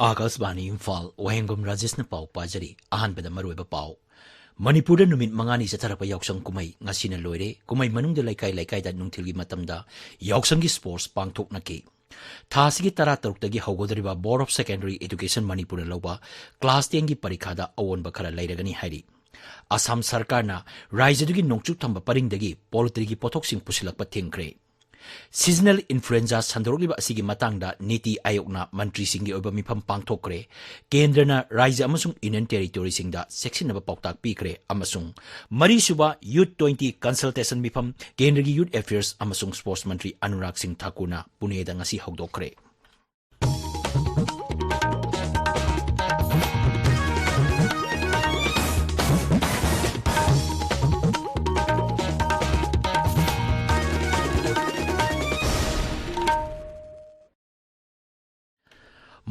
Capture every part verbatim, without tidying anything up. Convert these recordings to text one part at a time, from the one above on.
ꯑꯥꯀꯥꯁꯕꯥꯅꯤ ꯏꯝꯐꯥꯜ, ꯋꯥꯍꯦꯡꯕꯝ ꯔꯥꯖꯦꯁꯅ ꯄꯥꯎ ꯄꯥꯖꯔꯤ꯫ ꯑꯍꯥꯟꯕꯗ ꯃꯔꯨꯑꯣꯏꯕ ꯄꯥꯎ꯫ ꯃꯅꯤꯄꯨꯔꯗ ꯅꯨꯃꯤꯠ ꯃꯉꯥꯅꯤ ꯆꯠꯊꯔꯛꯄ ꯌꯥꯎꯁꯪ ꯀꯨꯝꯍꯩ ꯉꯁꯤꯅ ꯂꯣꯏꯔꯦ꯫ ꯀꯨꯝꯍꯩ ꯃꯅꯨꯡꯗ ꯂꯩꯀꯥꯏ ꯂꯩꯀꯥꯏꯗ ꯅꯨꯡꯊꯤꯜꯒꯤ ꯃꯇꯝꯗ ꯌꯥꯎꯁꯪꯒꯤ ꯁ꯭ꯄꯣꯔꯠꯁ ꯄꯥꯡꯊꯣꯛꯅꯈꯤ꯫ ꯊꯥ ꯑꯁꯤꯒꯤ ꯇꯔꯥꯇꯔꯨꯛꯇꯒꯤ ꯍꯧꯒꯗꯧꯔꯤꯕ Board of Secondary Education ꯃꯅꯤꯄꯨꯔꯅ ꯂꯧꯕ ꯀ꯭ꯂꯥꯁ ꯇꯦꯟꯒꯤ ꯄꯔꯤꯈꯥꯗ ꯑꯑꯣꯟꯕ ꯈꯔ ꯂꯩꯔꯒꯅꯤ ꯍꯥꯏꯔꯤ꯫ ꯑꯁꯥꯝ ꯁꯔꯀꯥꯔꯅ ꯔꯥꯖ꯭ꯌꯗꯨꯒꯤ ꯅꯣꯡꯆꯨꯞ ꯊꯪꯕ ꯄꯔꯤꯡꯗꯒꯤ ꯄꯣꯜꯇ꯭ꯔꯤꯒꯤ ꯄꯣꯠꯊꯣꯛꯁꯤꯡ ꯄꯨꯁꯤꯜꯂꯛꯄ ꯊꯤꯡꯈ꯭ꯔꯦ꯫ ꯁꯤꯖꯅꯦꯜ ꯏꯟꯐ꯭ꯂꯨꯑꯦꯟꯖꯥ ꯁꯟꯗꯣꯔꯛꯂꯤꯕ ꯑꯁꯤꯒꯤ ꯃꯇꯥꯡꯗ ꯅꯤꯇꯤ ꯑꯥꯌꯣꯒꯅ ꯃꯟꯇ꯭ꯔꯤꯁꯤꯡꯒꯤ ꯑꯣꯏꯕ ꯃꯤꯐꯝ ꯄꯥꯡꯊꯣꯛꯈ꯭ꯔꯦ꯫ ꯀꯦꯟꯗ꯭ꯔꯅ ꯔꯥꯖ꯭ꯌ ꯑꯃꯁꯨꯡ ꯌꯨꯅꯤꯌꯟ ꯇꯦꯔꯤꯇꯣꯔꯤꯁꯤꯡꯗ ꯆꯦꯛꯁꯤꯟꯅꯕ ꯄꯥꯎꯇꯥꯛ ꯄꯤꯈ꯭ꯔꯦ ꯑꯃꯁꯨꯡ ꯃꯔꯤꯁꯨꯕ ꯌꯨꯊ ꯇ꯭ꯋꯦꯟꯇꯤ ꯀꯟꯁꯜꯇꯦꯁꯟ ꯃꯤꯐꯝ ꯀꯦꯟꯗ꯭ꯔꯒꯤ ꯌꯨꯊ ꯑꯦꯐꯤꯌꯔꯁ ꯑꯃꯁꯨꯡ ꯁ꯭ꯄꯣꯔꯠꯁ ꯃꯟꯇ꯭ꯔꯤ ꯑꯅꯨꯔꯥꯒ ꯁꯤꯡ ꯊꯥꯀꯨꯔꯅ ꯄꯨꯅꯦꯗ ꯉꯁꯤ ꯍꯧꯗꯣꯛꯈ꯭ꯔꯦ꯫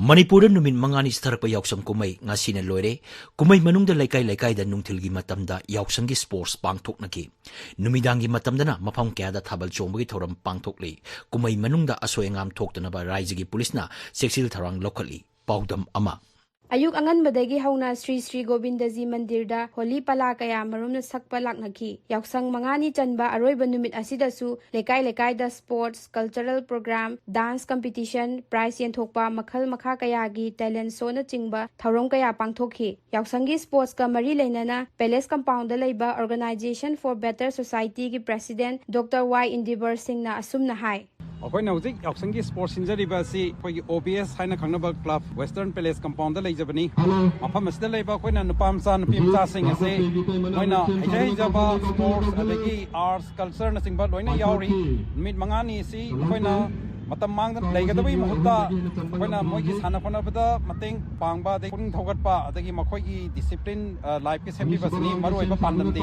ꯃꯅꯤꯄꯨꯔꯗ ꯅꯨꯃꯤꯠ ꯃꯉꯥꯅꯤ ꯆꯠꯊꯔꯛꯄ ꯌꯥꯎꯁꯪ ꯀꯨꯝꯍꯩ ꯉꯁꯤꯅ ꯂꯣꯏꯔꯦ꯫ ꯀꯨꯝꯍꯩ ꯃꯅꯨꯡꯗ ꯂꯩꯀꯥꯏ ꯂꯩꯀꯥꯏꯗ ꯅꯨꯡꯊꯤꯜꯒꯤ ꯃꯇꯝꯗ ꯌꯥꯎꯁꯪꯒꯤ ꯁ꯭ꯄꯣꯔꯠꯁ ꯄꯥꯡꯊꯣꯛꯅꯈꯤ꯫ ꯅꯨꯃꯤꯗꯥꯡꯒꯤ ꯃꯇꯝꯗꯅ ꯃꯐꯝ ꯀꯌꯥꯗ ꯊꯥꯕꯜ ꯆꯣꯡꯕꯒꯤ ꯊꯧꯔꯝ ꯄꯥꯡꯊꯣꯛꯂꯤ꯫ ꯀꯨꯝꯍꯩ ꯃꯅꯨꯡꯗ ꯑꯁꯣꯏ ꯑꯉꯥꯝ ꯊꯣꯛꯇꯅꯕ ꯔꯥꯖ꯭ꯌꯒꯤ ꯄꯨꯂꯤꯁꯅ ꯆꯦꯛꯁꯤꯜ ꯊꯧꯔꯥꯡ ꯂꯧꯈꯠꯂꯤ꯫ ꯄꯥꯎꯗꯝ ꯑꯃ꯫ ꯑꯌꯨꯛ ꯑꯉꯟꯕꯗꯒꯤ ꯍꯧꯅ ꯁ꯭ꯔꯤ ꯁ꯭ꯔꯤ ꯒꯣꯕꯤꯟꯗꯖꯤ ꯃꯟꯗꯤꯔꯗ ꯍꯣꯂꯤ ꯄꯂꯥ ꯀꯌꯥ ꯃꯔꯨꯝꯅ ꯁꯛꯄ ꯂꯥꯛꯅꯈꯤ꯫ ꯌꯥꯎꯁꯪ ꯃꯉꯥꯅꯤ ꯆꯟꯕ ꯑꯔꯣꯏꯕ ꯅꯨꯃꯤꯠ ꯑꯁꯤꯗꯁꯨ ꯂꯩꯀꯥꯏ ꯂꯩꯀꯥꯏꯗ sports, cultural programme, dance competition, prize ꯌꯦꯟꯊꯣꯛꯄ, ꯃꯈꯜ ꯃꯈꯥ ꯀꯌꯥꯒꯤ ꯇꯦꯂꯦꯟ ꯁꯣꯅꯆꯤꯡꯕ ꯊꯧꯔꯝ ꯀꯌꯥ ꯄꯥꯡꯊꯣꯛꯈꯤ꯫ ꯌꯥꯎꯁꯪꯒꯤ ꯁ꯭ꯄꯣꯔꯠꯁꯀ ꯃꯔꯤ ꯂꯩꯅꯅ Palace Compoundꯗ ꯂꯩꯕ Organisation for Better Societyꯒꯤ President Doctor ꯋꯥꯏ ꯏꯟꯗꯤꯕꯔ ꯁꯤꯡꯅ ꯑꯁꯨꯝꯅ ꯍꯥꯏ꯫ ꯑꯩꯈꯣꯏꯅ ꯍꯧꯖꯤꯛ ꯌꯥꯎꯁꯪꯒꯤ ꯁ꯭ꯄꯣꯔꯠꯁ ꯁꯤꯟꯖꯔꯤꯕ ꯑꯁꯤ ꯑꯩꯈꯣꯏꯒꯤ ꯑꯣ ꯕꯤ ꯑꯦꯁ ꯍꯥꯏꯅ ꯈꯪꯅꯕ ꯀ꯭ꯂꯕ Western Palace Compoundꯗ ꯂꯩꯖꯕꯅꯤ꯫ ꯃꯐꯝ ꯑꯁꯤꯗ ꯂꯩꯕ ꯑꯩꯈꯣꯏꯅ ꯅꯨꯄꯥ ꯃꯆꯥ, ꯅꯨꯄꯤ ꯃꯆꯥꯁꯤꯡ ꯑꯁꯤ ꯃꯣꯏꯅ ꯍꯩꯖ ꯍꯩꯖꯕ ꯁ꯭ꯄꯣꯔꯠꯁ ꯑꯗꯒꯤ ꯑꯥꯔꯠꯁ, ꯀꯜꯆꯔꯅꯆꯤꯡꯕ ꯂꯣꯏꯅ ꯌꯥꯎꯔꯤ꯫ ꯅꯨꯃꯤꯠ ꯃꯉꯥꯅꯤ ꯑꯁꯤ ꯑꯩꯈꯣꯏꯅ ꯃꯇꯝ ꯃꯥꯡꯗꯅ ꯂꯩꯒꯗꯕꯒꯤ ꯃꯍꯨꯠꯇ ꯑꯩꯈꯣꯏꯅ ꯃꯣꯏꯒꯤ ꯁꯥꯟꯅ ꯈꯣꯠꯅꯕꯗ ꯃꯇꯦꯡ ꯄꯥꯡꯕ, ꯑꯗꯒꯤ ꯄꯨꯛꯅꯤꯡ ꯊꯧꯒꯠꯄ, ꯑꯗꯒꯤ ꯃꯈꯣꯏꯒꯤ ꯗꯤꯁꯤꯄ꯭ꯂꯤꯟ, ꯑ, ꯂꯥꯏꯐꯀꯤ ꯁꯦꯝꯕꯤꯕꯁꯤꯅꯤ ꯃꯔꯨꯑꯣꯏꯕ ꯄꯥꯟꯗꯝꯗꯤ꯫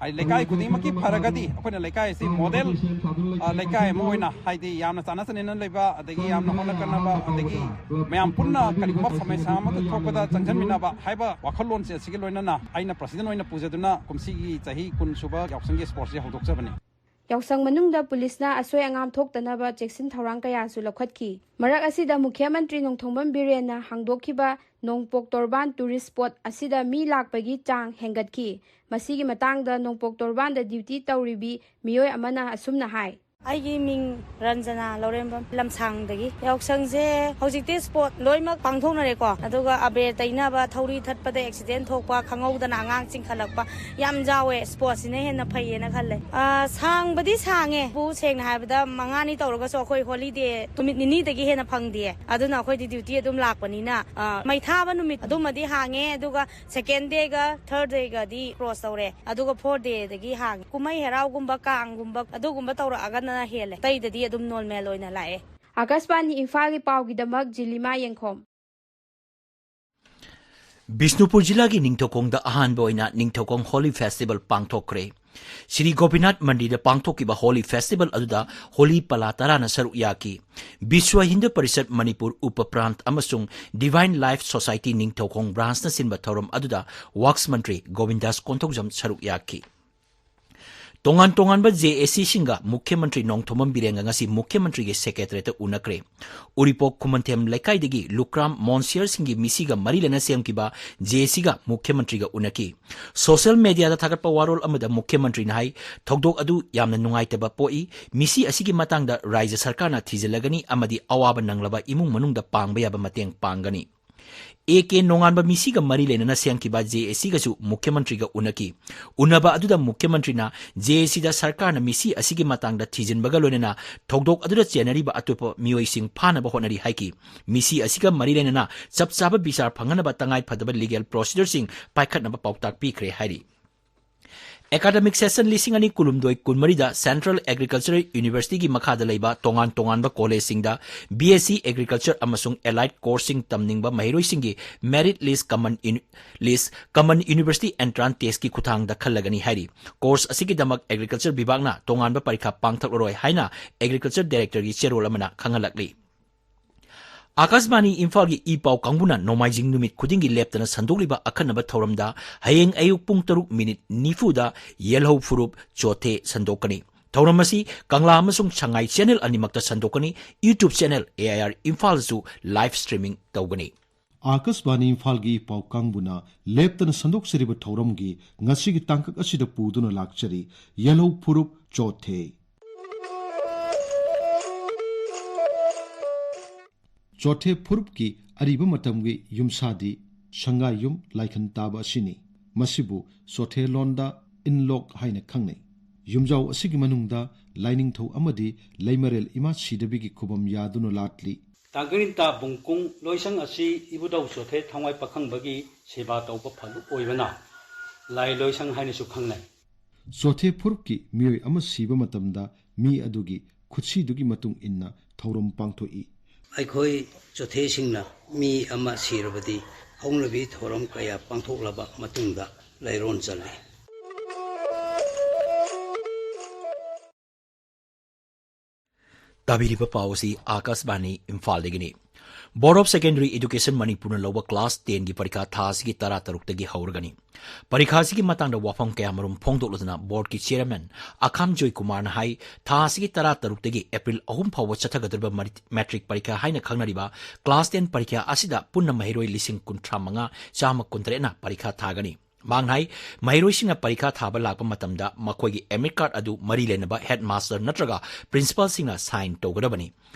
ꯍꯥꯏꯗꯤ ꯂꯩꯀꯥꯏ ꯈꯨꯗꯤꯡꯃꯛꯀꯤ ꯐꯔꯒꯗꯤ ꯑꯩꯈꯣꯏꯅ ꯂꯩꯀꯥꯏ ꯑꯁꯤ ꯃꯣꯗꯦꯜ, ꯑ, ꯂꯩꯀꯥꯏ ꯑꯃ ꯑꯣꯏꯅ, ꯍꯥꯏꯗꯤ ꯌꯥꯝꯅ ꯆꯥꯟꯅ ꯆꯥꯟꯅꯅ ꯂꯩꯕ, ꯑꯗꯒꯤ ꯌꯥꯝꯅ ꯍꯣꯠꯅ ꯀꯟꯅꯕ, ꯑꯗꯒꯤ ꯃꯌꯥꯝ ꯄꯨꯟꯅ ꯀꯔꯤꯒꯨꯝꯕ ꯁꯃꯁ꯭ꯌꯥ ꯑꯃꯗ ꯊꯣꯛꯄꯗ ꯆꯪꯁꯤꯟꯃꯤꯟꯅꯕ ꯍꯥꯏꯕ ꯋꯥꯈꯜꯂꯣꯟꯁꯦ ꯑꯁꯤꯒꯤ ꯂꯣꯏꯅꯅ ꯑꯩꯅ ꯄ꯭ꯔꯁꯤꯗꯦꯟ ꯑꯣꯏꯅ ꯄꯨꯖꯗꯨꯅ ꯀꯨꯝꯁꯤꯒꯤ ꯆꯍꯤ ꯀꯨꯟ ꯁꯨꯕ ꯌꯥꯎꯁꯪꯒꯤ ꯁ꯭ꯄꯣꯔꯠꯁꯁꯦ ꯍꯧꯗꯣꯛꯆꯕꯅꯤ꯫ ꯌꯥꯎꯁꯪ ꯃꯅꯨꯡꯗ ꯄꯨꯂꯤꯁꯅ ꯑꯁꯣꯏ ꯑꯉꯥꯝ ꯊꯣꯛꯇꯅꯕ ꯆꯦꯛꯁꯤꯟ ꯊꯧꯔꯥꯡ ꯀꯌꯥꯁꯨ ꯂꯧꯈꯠꯈꯤ꯫ ꯃꯔꯛ ꯑꯁꯤꯗ ꯃꯨꯈ꯭ꯌ ꯃꯟꯇ꯭ꯔꯤ ꯅꯣꯡꯊꯣꯝꯕꯝ ꯕꯤꯔꯦꯟꯅ ꯍꯥꯡꯗꯣꯛꯈꯤꯕ ꯅꯣꯡꯄꯣꯛ ꯇꯣꯔꯕꯥꯟ ꯇꯨꯔꯤꯁ ꯁ꯭ꯄꯣꯠ ꯑꯁꯤꯗ ꯃꯤ ꯂꯥꯛꯄꯒꯤ ꯆꯥꯡ ꯍꯦꯟꯒꯠꯈꯤ꯫ ꯃꯁꯤꯒꯤ ꯃꯇꯥꯡꯗ ꯅꯣꯡꯄꯣꯛ ꯇꯣꯔꯕꯥꯟꯗ ꯗ꯭ꯌꯨꯇꯤ ꯇꯧꯔꯤꯕꯤ ꯃꯤꯑꯣꯏ ꯑꯃꯅ ꯑꯁꯨꯝꯅ ꯍꯥꯏ꯫ ꯑꯩꯒꯤ ꯃꯤꯡ ꯔꯟꯖꯅꯥ ꯂꯧꯔꯦꯝꯕꯝ, ꯂꯝꯁꯥꯡꯗꯒꯤ꯫ ꯌꯥꯎꯁꯪꯁꯦ ꯍꯧꯖꯤꯛꯇꯤ ꯁ꯭ꯄꯣꯠ ꯂꯣꯏꯅꯃꯛ ꯄꯥꯡꯊꯣꯛꯅꯔꯦꯀꯣ, ꯑꯗꯨꯒ ꯑꯕꯦꯔ ꯇꯩꯅꯕ, ꯊꯧꯔꯤ ꯊꯠꯄꯗ ꯑꯦꯛꯁꯤꯗꯦꯟ ꯊꯣꯛꯄ, ꯈꯪꯍꯧꯗꯅ ꯑꯉꯥꯡ ꯆꯤꯡꯈꯠꯂꯛꯄ ꯌꯥꯝ ꯌꯥꯎꯋꯦ꯫ ꯁ꯭ꯄꯣꯠꯁꯤꯅ ꯍꯦꯟꯅ ꯐꯩꯌꯦꯅ ꯈꯜꯂꯦ꯫ ꯑ, ꯁꯥꯡꯕꯗꯤ ꯁꯥꯡꯉꯦ, ꯄꯨ ꯁꯦꯡꯅ ꯍꯥꯏꯔꯕꯗ ꯃꯉꯥꯅꯤ ꯇꯧꯔꯒꯁꯨ ꯑꯩꯈꯣꯏ ꯍꯣꯂꯤꯗꯦ ꯅꯨꯃꯤꯠ ꯅꯤꯅꯤꯗꯒꯤ ꯍꯦꯟꯅ ꯐꯪꯗꯦ꯫ ꯑꯗꯨꯅ ꯑꯩꯈꯣꯏꯗꯤ ꯗ꯭ꯌꯨꯇꯤ ꯑꯗꯨꯝ ꯂꯥꯛꯄꯅꯤꯅ, ꯑ, ꯃꯩ ꯊꯥꯕ ꯅꯨꯃꯤꯠ ꯑꯗꯨꯃꯗꯤ ꯍꯥꯡꯉꯦ, ꯑꯗꯨꯒ ꯁꯦꯀꯦꯟ ꯗꯦꯒ ꯊꯔꯗ ꯗꯦꯒꯗꯤ ꯀ꯭ꯂꯣꯁ ꯇꯧꯔꯦ, ꯑꯗꯨꯒ ꯐꯣꯔ ꯗꯦꯗꯒꯤ ꯍꯥꯡꯉꯦ꯫ ꯀꯨꯝꯍꯩ ꯍꯔꯥꯎꯒꯨꯝꯕ, ꯀꯥꯡꯒꯨꯝꯕ ꯑꯗꯨꯒꯨꯝꯕ ꯇꯧꯔꯛꯑꯒꯅ ꯍꯦꯜꯂꯦ, ꯑꯇꯩꯗꯗꯤ ꯑꯗꯨꯝ ꯅꯣꯔꯃꯦꯜ ꯑꯣꯏꯅ ꯂꯥꯛꯑꯦ꯫ ꯑꯀꯥꯁꯕꯥꯅꯤ ꯏꯝꯐꯥꯜꯒꯤ ꯄꯥꯎꯒꯤꯗꯃꯛ ꯖꯤꯂꯤꯃꯥ ꯌꯦꯡꯈꯣꯝ꯫ ꯕꯤꯁꯅꯨꯄꯨꯔ ꯖꯤꯂꯥꯒꯤ ꯅꯤꯡꯊꯧꯈꯣꯡꯗ ꯑꯍꯥꯟꯕ ꯑꯣꯏꯅ ꯅꯤꯡꯊꯧꯈꯣꯡ ꯍꯣꯂꯤ ꯐꯦꯁꯇꯤꯚꯦꯜ ꯄꯥꯡꯊꯣꯛꯈ꯭ꯔꯦ꯫ ꯁ꯭ꯔꯤ ꯒꯣꯄꯤꯅꯥꯊ ꯃꯟꯗꯤꯔꯗ ꯄꯥꯡꯊꯣꯛꯈꯤꯕ ꯍꯣꯂꯤ ꯐꯦꯁꯇꯤꯚꯦꯜ ꯑꯗꯨꯗ ꯍꯣꯂꯤ ꯄꯂꯥ ꯇꯔꯥꯅ ꯁꯔꯨꯛ ꯌꯥꯈꯤ꯫ ꯕꯤꯁ꯭ꯋ ꯍꯤꯟꯗꯨ ꯄꯔꯤꯁꯠ ꯃꯅꯤꯄꯨꯔ ꯎꯄ ꯄ꯭ꯔꯥꯟꯠ ꯑꯃꯁꯨꯡ ꯗꯤꯚꯥꯏꯟ ꯂꯥꯏꯐ ꯁꯣꯁꯥꯏꯇꯤ ꯅꯤꯡꯊꯧꯈꯣꯡ ꯕ꯭ꯔꯥꯟꯆꯅ ꯁꯤꯟꯕ ꯊꯧꯔꯝ ꯑꯗꯨꯗ ꯋꯥꯛꯁ ꯃꯟꯇ꯭ꯔꯤ ꯒꯣꯕꯤꯟꯗꯥꯁ ꯀꯣꯟꯊꯧꯖꯝ ꯁꯔꯨꯛ ꯌꯥꯈꯤ꯫ ꯇꯣꯉꯥꯟ ꯇꯣꯉꯥꯟꯕ ꯖꯦ ꯑꯦ ꯁꯤꯁꯤꯡꯒ ꯃꯨꯈ꯭ꯌ ꯃꯟꯇ꯭ꯔꯤ ꯅꯣꯡꯊꯣꯝꯕꯝ ꯕꯤꯔꯦꯟꯒ ꯉꯁꯤ ꯃꯨꯈ꯭ꯌ ꯃꯟꯇ꯭ꯔꯤꯒꯤ ꯁꯦꯀ꯭ꯔꯦꯇꯔꯤꯌꯦꯠꯇ ꯎꯅꯈ꯭ꯔꯦ꯫ ꯎꯔꯤꯄꯣꯛ ꯈꯨꯃꯟꯊꯦꯝ ꯂꯩꯀꯥꯏꯗꯒꯤ ꯂꯨꯀ꯭ꯔꯥꯝ ꯃꯣꯟꯁꯤꯌꯔꯁꯤꯡꯒꯤ ꯃꯤꯁꯤꯒ ꯃꯔꯤ ꯂꯩꯅ ꯁꯦꯝꯈꯤꯕ ꯖꯦ ꯑꯦ ꯁꯤꯒ ꯃꯨꯈ꯭ꯌ ꯃꯟꯇ꯭ꯔꯤꯒ ꯎꯅꯈꯤ꯫ ꯁꯣꯁꯤꯌꯦꯜ ꯃꯦꯗꯤꯌꯥꯗ ꯊꯥꯒꯠꯄ ꯋꯥꯔꯣꯜ ꯑꯃꯗ ꯃꯨꯈ꯭ꯌ ꯃꯟꯇ꯭ꯔꯤꯅ ꯍꯥꯏ, ꯊꯧꯗꯣꯛ ꯑꯗꯨ ꯌꯥꯝꯅ ꯅꯨꯡꯉꯥꯏꯇꯕ ꯄꯣꯛꯏ꯫ ꯃꯤꯁꯤ ꯑꯁꯤꯒꯤ ꯃꯇꯥꯡꯗ ꯔꯥꯖ꯭ꯌ ꯁꯔꯀꯥꯔꯅ ꯊꯤꯖꯤꯜꯂꯒꯅꯤ ꯑꯃꯗꯤ ꯑꯋꯥꯕ ꯅꯪꯂꯕ ꯏꯃꯨꯡ ꯃꯅꯨꯡꯗ ꯄꯥꯡꯕ ꯌꯥꯕ ꯃꯇꯦꯡ ꯄꯥꯡꯒꯅꯤ꯫ ꯑꯦ ꯀꯦ ꯅꯣꯡꯉꯥꯟꯕ ꯃꯤꯁꯤꯒ ꯃꯔꯤ ꯂꯩꯅꯅ ꯁꯦꯝꯈꯤꯕ ꯖꯦ ꯑꯦ ꯁꯤꯒꯁꯨ ꯃꯨꯈ꯭ꯌ ꯃꯟꯇ꯭ꯔꯤꯒ ꯎꯅꯈꯤ꯫ ꯎꯅꯕ ꯑꯗꯨꯗ ꯃꯨꯈ꯭ꯌ ꯃꯟꯇ꯭ꯔꯤꯅ ꯖꯦ ꯑꯦ ꯁꯤꯗ ꯁꯔꯀꯥꯔꯅ ꯃꯤꯁꯤ ꯑꯁꯤꯒꯤ ꯃꯇꯥꯡꯗ ꯊꯤꯖꯤꯟꯕꯒ ꯂꯣꯏꯅꯅ ꯊꯧꯗꯣꯛ ꯑꯗꯨꯗ ꯆꯦꯟꯅꯔꯤꯕ ꯑꯇꯣꯞꯄ ꯃꯤꯑꯣꯏꯁꯤꯡ ꯐꯥꯅꯕ ꯍꯣꯠꯅꯔꯤ ꯍꯥꯏꯈꯤ꯫ ꯃꯤꯁꯤ ꯑꯁꯤꯒ ꯃꯔꯤ ꯂꯩꯅꯅ ꯆꯞ ꯆꯥꯕ ꯕꯤꯆꯥꯔ ꯐꯪꯍꯟꯅꯕ ꯇꯉꯥꯏ ꯐꯗꯕ ꯂꯤꯒꯦꯜ ꯄ꯭ꯔꯣꯁꯤꯗꯔꯁꯤꯡ ꯄꯥꯏꯈꯠꯅꯕ ꯄꯥꯎꯇꯥꯛ ꯄꯤꯈ꯭ꯔꯦ ꯍꯥꯏꯔꯤ꯫ ꯑꯦꯀꯥꯗꯃꯤꯛ ꯁꯦꯁꯟ ꯂꯤꯁꯤꯡ ꯑꯅꯤ ꯀꯨꯟꯍꯨꯝꯗꯣꯏ ꯀꯨꯟꯃꯔꯤꯗ ꯁꯦꯟꯇ꯭ꯔꯦꯜ ꯑꯦꯒ꯭ꯔꯤꯀꯜꯆꯔꯦꯜ ꯌꯨꯅꯤꯚꯔꯁꯤꯇꯤꯒꯤ ꯃꯈꯥꯗ ꯂꯩꯕ ꯇꯣꯉꯥꯟ ꯇꯣꯉꯥꯟꯕ ꯀꯣꯂꯦꯖꯁꯤꯡꯗ ꯕꯤ ꯑꯦꯁ ꯁꯤ ꯑꯦꯒ꯭ꯔꯤꯀꯜꯆꯔ ꯑꯃꯁꯨꯡ ꯑꯦꯂꯥꯏꯠ ꯀꯣꯔꯁꯁꯤꯡ ꯇꯝꯅꯤꯡꯕ ꯃꯍꯩꯔꯣꯏꯁꯤꯡꯒꯤ ꯃꯦꯔꯤꯠ ꯂꯤꯁ ꯀꯃꯟ ꯏꯟ-, ꯂꯤꯁ ꯀꯃꯟ ꯌꯨꯅꯤꯚꯔꯁꯤꯇꯤ ꯑꯦꯟꯇ꯭ꯔꯥꯟꯁ ꯇꯦꯁꯀꯤ ꯈꯨꯠꯊꯥꯡꯗ ꯈꯜꯂꯒꯅꯤ ꯍꯥꯏꯔꯤ꯫ ꯀꯣꯔꯁ ꯑꯁꯤꯒꯤꯗꯃꯛ ꯑꯦꯒ꯭ꯔꯤꯀꯜꯆꯔ ꯕꯤꯚꯥꯒꯅ ꯇꯣꯉꯥꯟꯕ ꯄꯔꯤꯈꯥ ꯄꯥꯡꯊꯣꯛꯂꯔꯣꯏ ꯍꯥꯏꯅ ꯑꯦꯒ꯭ꯔꯤꯀꯜꯆꯔ ꯗꯥꯏꯔꯦꯛꯇꯔꯒꯤ ꯆꯦꯔꯣꯜ ꯑꯃꯅ ꯈꯪꯍꯜꯂꯛꯂꯤ꯫ ꯑꯥꯀꯥꯁꯕꯥꯅꯤ ꯏꯝꯐꯥꯜꯒꯤ ꯏ ꯄꯥꯎ ꯀꯥꯡꯕꯨꯅ ꯅꯣꯡꯃꯥꯏꯖꯤꯡ ꯅꯨꯃꯤꯠ ꯈꯨꯗꯤꯡꯒꯤ ꯂꯦꯞꯇꯅ ꯁꯟꯗꯣꯛꯂꯤꯕ ꯑꯈꯟꯅꯕ ꯊꯧꯔꯝꯗ ꯍꯌꯦꯡ ꯑꯌꯨꯛ ꯄꯨꯡ ꯇꯔꯨꯛ ꯃꯤꯅꯤꯠ ꯅꯤꯐꯨꯗ ꯌꯦꯜꯍꯧ ꯐꯨꯔꯨꯞ ꯆꯣꯊꯦ ꯁꯟꯗꯣꯛꯀꯅꯤ꯫ ꯊꯧꯔꯝ ꯑꯁꯤ ꯀꯪꯂꯥ ꯑꯃꯁꯨꯡ ꯁꯉꯥꯏ ꯆꯦꯅꯦꯜ ꯑꯅꯤꯃꯛꯇ ꯁꯟꯗꯣꯛꯀꯅꯤ꯫ YouTube channel AIR ꯏꯝꯐꯥꯜꯗꯁꯨ live streaming ꯇꯧꯒꯅꯤ꯫ ꯑꯥꯀꯥꯁꯕꯥꯅꯤ ꯏꯝꯐꯥꯜꯒꯤ ꯄꯥꯎ ꯀꯥꯡꯕꯨꯅ ꯂꯦꯞꯇꯅ ꯁꯟꯗꯣꯛꯆꯔꯤꯕ ꯊꯧꯔꯝꯒꯤ ꯉꯁꯤꯒꯤ ꯇꯥꯡꯀꯛ ꯑꯁꯤꯗ ꯄꯨꯗꯨꯅ ꯂꯥꯛꯆꯔꯤ ꯌꯦꯜꯍꯧ ꯐꯨꯔꯨꯞ ꯆꯣꯊꯦ꯫ ꯆꯣꯊꯦ ꯐꯨꯔꯨꯞꯀꯤ ꯑꯔꯤꯕ ꯃꯇꯝꯒꯤ ꯌꯨꯝꯁꯥꯗꯤ ꯁꯪꯒꯥꯏꯌꯨꯝ ꯂꯥꯏꯈꯟ ꯇꯥꯕ ꯑꯁꯤꯅꯤ꯫ ꯃꯁꯤꯕꯨ ꯆꯣꯊꯦ ꯂꯣꯟꯗ ꯏꯟꯂꯣꯛ ꯍꯥꯏꯅ ꯈꯪꯅꯩ꯫ ꯌꯨꯝꯖꯥꯎ ꯑꯁꯤꯒꯤ ꯃꯅꯨꯡꯗ ꯂꯥꯏꯅꯤꯡꯊꯧ ꯑꯃꯗꯤ ꯂꯩꯃꯔꯦꯜ ꯏꯃꯥ ꯁꯤꯗꯕꯤꯒꯤ ꯈꯨꯕꯝ ꯌꯥꯗꯨꯅ ꯂꯥꯠꯂꯤ꯫ ꯇꯥꯡꯒ꯭ꯔꯤꯟꯇꯥ ꯕꯨꯡꯀꯨꯡ ꯂꯣꯏꯁꯪ ꯑꯁꯤ ꯏꯕꯨꯙꯧ ꯆꯣꯊꯦ ꯊꯋꯥꯏ ꯄꯥꯈꯪꯕꯒꯤ ꯁꯦꯕꯥ ꯇꯧꯕ ꯐꯂꯨꯞ ꯑꯣꯏꯕꯅ ꯂꯥꯏ ꯂꯣꯏꯁꯪ ꯍꯥꯏꯅꯁꯨ ꯈꯪꯅꯩ꯫ ꯆꯣꯊꯦ ꯐꯨꯔꯨꯞꯀꯤ ꯃꯤꯑꯣꯏ ꯑꯃ ꯁꯤꯕ ꯃꯇꯝꯗ ꯃꯤ ꯑꯗꯨꯒꯤ ꯈꯨꯠꯁꯤꯗꯨꯒꯤ ꯃꯇꯨꯡ ꯏꯟꯅ ꯊꯧꯔꯝ ꯄꯥꯡꯊꯣꯛꯏ꯫ ꯑꯩꯈꯣꯏ ꯆꯣꯊꯦꯁꯤꯡꯅ ꯃꯤ ꯑꯃ ꯁꯤꯔꯕꯗꯤ ꯍꯧꯅꯕꯤ ꯊꯧꯔꯝ ꯀꯌꯥ ꯄꯥꯡꯊꯣꯛꯂꯕ ꯃꯇꯨꯡꯗ ꯂꯥꯏꯔꯣꯟ ꯆꯜꯂꯤ꯫ ꯇꯥꯕꯤꯔꯤꯕ ꯄꯥꯎ ꯑꯁꯤ ꯑꯥꯀꯥꯁꯕꯥꯅꯤ ꯏꯝꯐꯥꯜꯗꯒꯤꯅꯤ꯫ Board of Secondary Education ꯃꯅꯤꯄꯨꯔꯅ ꯂꯧꯕ class tenꯒꯤ ꯄꯔꯤꯈꯥ ꯊꯥ ꯑꯁꯤꯒꯤ ꯇꯔꯥꯇꯔꯨꯛꯇꯒꯤ ꯍꯧꯔꯒꯅꯤ꯫ ꯄꯔꯤꯈꯥ ꯑꯁꯤꯒꯤ ꯃꯇꯥꯡꯗ ꯋꯥꯐꯝ ꯀꯌꯥꯃꯔꯨꯝ ꯐꯣꯡꯗꯣꯛꯂꯗꯨꯅ boardꯀꯤ chairman ꯑꯈꯥꯝ ꯖꯣꯏꯀꯨꯃꯥꯔꯅ ꯍꯥꯏ, ꯊꯥ ꯑꯁꯤꯒꯤ ꯇꯔꯥꯇꯔꯨꯛꯇꯒꯤ April ꯑꯍꯨꯝ ꯐꯥꯎꯕ ꯆꯠꯊꯒꯗꯧꯔꯤꯕ ꯃꯔꯤ-, matric ꯄꯔꯤꯈꯥ ꯍꯥꯏꯅ ꯈꯪꯅꯔꯤꯕ class ten ꯄꯔꯤꯈꯥ ꯑꯁꯤꯗ ꯄꯨꯟꯅ ꯃꯍꯩꯔꯣꯏ ꯂꯤꯁꯤꯡ ꯀꯨꯟꯊ꯭ꯔꯥ ꯃꯉꯥ ꯆꯥꯝꯃ ꯀꯨꯟꯇꯔꯦꯠꯅ ꯄꯔꯤꯈꯥ ꯊꯥꯒꯅꯤ꯫ ꯃꯍꯥꯛꯅ ꯍꯥꯏ, ꯃꯍꯩꯔꯣꯏꯁꯤꯡꯅ ꯄꯔꯤꯈꯥ ꯊꯥꯕ ꯂꯥꯛꯄ ꯃꯇꯝꯗ ꯃꯈꯣꯏꯒꯤ admit card ꯑꯗꯨ ꯃꯔꯤ ꯂꯩꯅꯕ headmaster ꯅꯠꯇ꯭ꯔꯒ principalꯁꯤꯡꯅ sign ꯇꯧꯒꯗꯕꯅꯤ꯫